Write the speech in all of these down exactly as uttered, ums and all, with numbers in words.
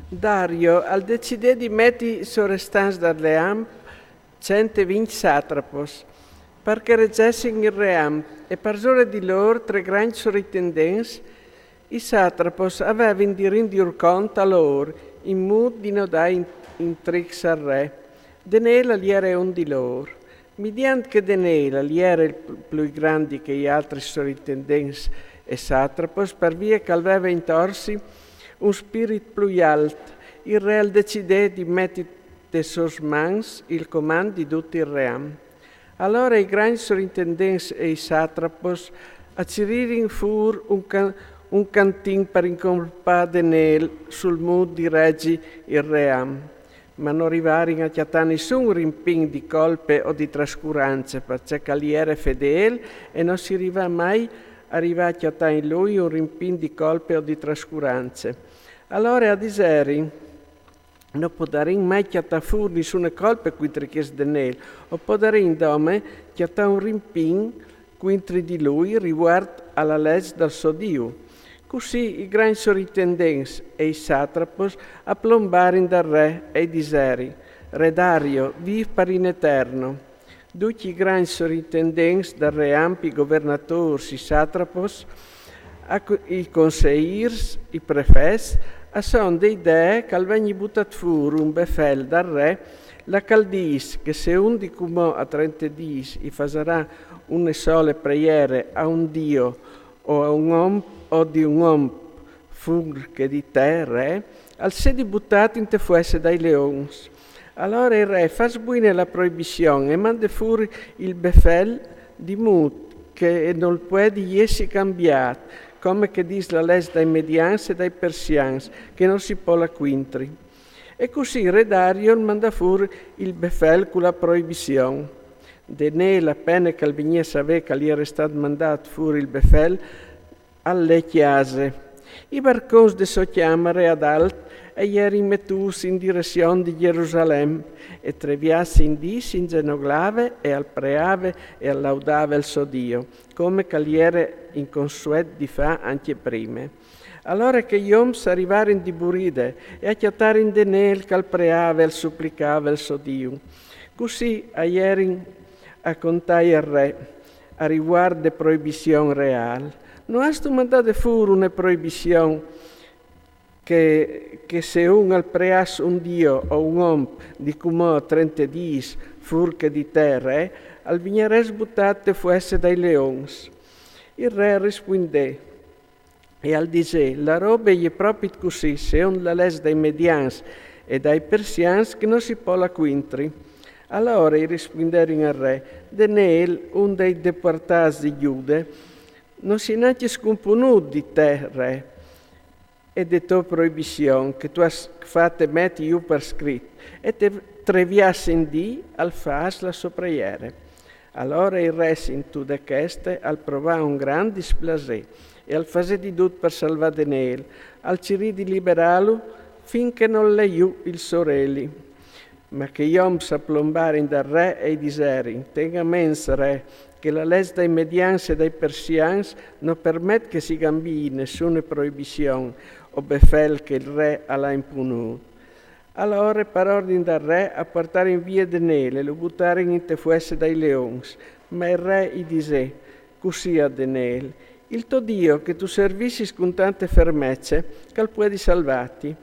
Dario al decidè di meti sorestants dal ream cent e vincj satrapos, par che regessin il ream, e parsore di lor tre grancj sorintendents. I satrapos a vevin di rindi ur cont a lor, in mût di no dâ in, intrics al re. Denêl al jere un di lor. Midiant che Denêl al jere il pl-, plui grandi che i altris sorintendents e satrapos, par vie che al veve intor si un spirit plui alt, il re al decidè di meti tes sôs mans il comant di dut il ream. Alore i grancj sorintendents e i satrapos a ciririn fûr un can-, un cantin par incolpâ Denêl sul mût di regi il ream. Ma no rivarin a cjatâ nissun rimpin di colpe o di trascurance, parcè che al jere fedêl e no si rivà mai a rivâ a cjatâ in lui un rimpin di colpe o di trascurance. Alore a diserin: no podarìn mai cjatâ fûr nissune colpe cuintri chest Denêl, o podarìn dome cjatâ un rimpin cuintri di lui rivuart a la leç dal so Diu. Cussì i grancj sorintendents e i satrapos a plombarin dal re e i diserin: Re Dario, vîf par in eterno. Ducj i grancj sorintendents dal ream, i governatôrs, i satrapos, a co-, i conseirs, i prefets, a son de idee che al vegni butât fûr un befel dal re, là che al dîs che se un di cumò a trente dîs i fasarà une sole preiere a un Dio o a un om o di un om fûr che di te, re, al sedi butât inte fuesse dai leons. Alore il re fâs buine la proibission e mande fûr il befel, di mût che nol puedi jessi cambiât, come che dîs la leç dai medians e dai persians, che no si pol lâ cuintri. E cussì re Dario al mandà fûr il befel cu la proibission. Denêl, a pene che al vignì a savê che al jere stât mandât fûr il befel, al lè cjase. I barcons de sô cjamare ad alt a jerin metûts in diression di Gjerusalem, e tre viaçs in dì si ingenoglave e al preave e al laudave il so Dio, come che al jere inconsuet di fâ ancje prime. Alore chei oms a rivarin di buride e a cjatarin Denêl che al preave e al suplicave il so Diu. Cussì a jerin a contâi al re a rivuart de proibission reâl: No âstu mandade fûr une proibission che, che se un al preàs un dio o un om di cumò a trente dîs fûr che di te, re, al vignarès butât te fuesse dai leons? Il re al rispuindè e al disè: La robe e je propit cussì, seont la leç dai medians e dai persians, che no si pol lâ cuintri. Alore i rispuinderin al re: Denêl, un dai depuartâts di Gjude, no si è nancje scumpunût di te, re, e de tô proibission che tu âs fate meti jù par scrit, e te, tre viaçs in dì al fâs la sô preiere. Alore il re, sintût cheste, al provà un grant displasê e al fasè di dut par salvâ Denêl, al cirì di liberâlu fin che nol lè jù il so reli. Ma chei oms a plombarin dal re e i diserin: Ten a ments, re, che la leç dai medians e dai persians no permet che si cambii nissune proibission o befel che il re al à impunût. Alore, par ordin dal re, a puartarin vie Denêl e lu butarin inte fuesse dai leons. Ma il re i disè cussì a Denêl: Il to Dio, che tu servissis cun tante fermece, che al puedi salvâti.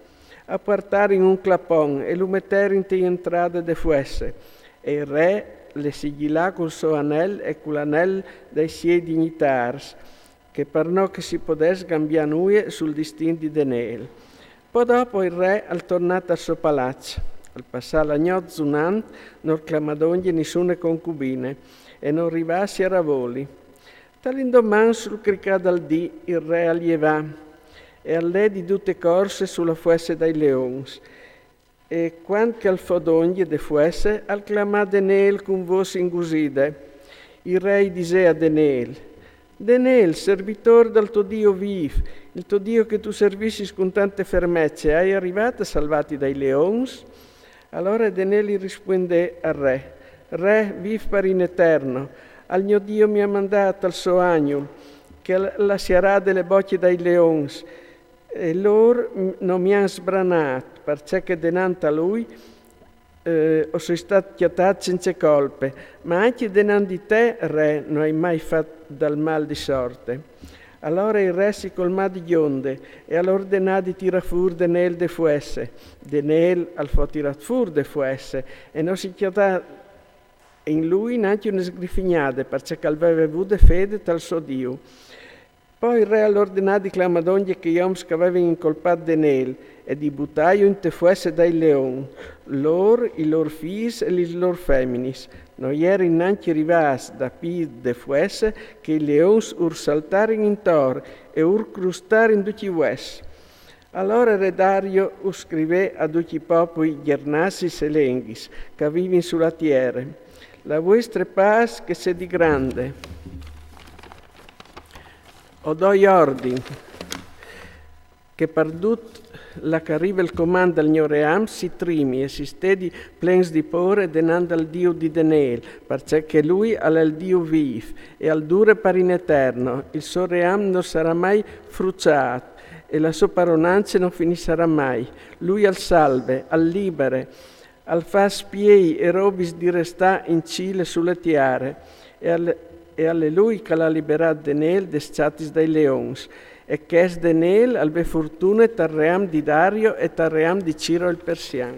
A puartarin un clapon e lu meterin inte jentrade de fuesse, e il re le sigjilà cul so anel e cul anel dai siei dignitârs, che par no che si podès cambiâ nuie sul distin di Denêl. Po dopo il re al tornà tal so palaç, al passà la gnot zunant, nol clamà dongje nissune concubine, e nol rivà a sierâ voli. Tal indoman, sul cricâ dal dì, il re al jevà e al lè di dute corse su la fuesse dai leons. E cuant che al fo dongje de fuesse, al clamà Denêl cun vôs inguside. Il re i disè a Denêl: Denêl, servitôr dal to Dio vîf, il to Dio che tu servissis cun tante fermece, âi rivât a salvâti dai leons? Alore Denêl i rispuindè al re: Re, vîf par in eterno, al gno Dio mi à mandât al so agnul, che al lassiarà de le bocje dai leons, E lôr no mi àn sbranât, parcè che denant a lui eh, o soi stât cjatât cence colpe, ma ancje denant di te, re, no ai mai fat dal mâl di sorte. Alore il re si colmà di gjonde e al ordenà di tirâ fûr Denêl de fuesse. Denêl al fo tirât fûr de fuesse e no si cjatà in lui nancje une sgrifignade, parcè che al veve vude fede tal so Diu. Po il re al ordenà di clamâ dongje chei oms che a vevin incolpât Denêl e di butâju inte fuesse dai leons, lôr, i lôr fîs e lis lôr feminis. No jerin nancje rivâts da pî de fuesse che i leons ur saltarin intor e ur crustarin ducj i vues. Alore re Dario u scrivè a ducj i popui gjernacis e lenghis che a vivin su la tiere: La vuestre pâs che sedi grande. O doi ordin: che par dut là che al rive il comant dal gno ream si trimi e si stedi plens di pôre denant dal Diu di Denêl, parcè che lui al è il Diu vîf e al dure par in eterno. Il so ream no sarà mai fruçât e la sô paronance no finissarà mai. Lui al salve, al libere, al fâs piei e robis di restâ in cîl e su le tiere, e al, e al è lui che al à liberât Denêl des çatis dai leons. E chest Denêl al ve fortune tal ream di Dario e tal ream di Ciro il Persian.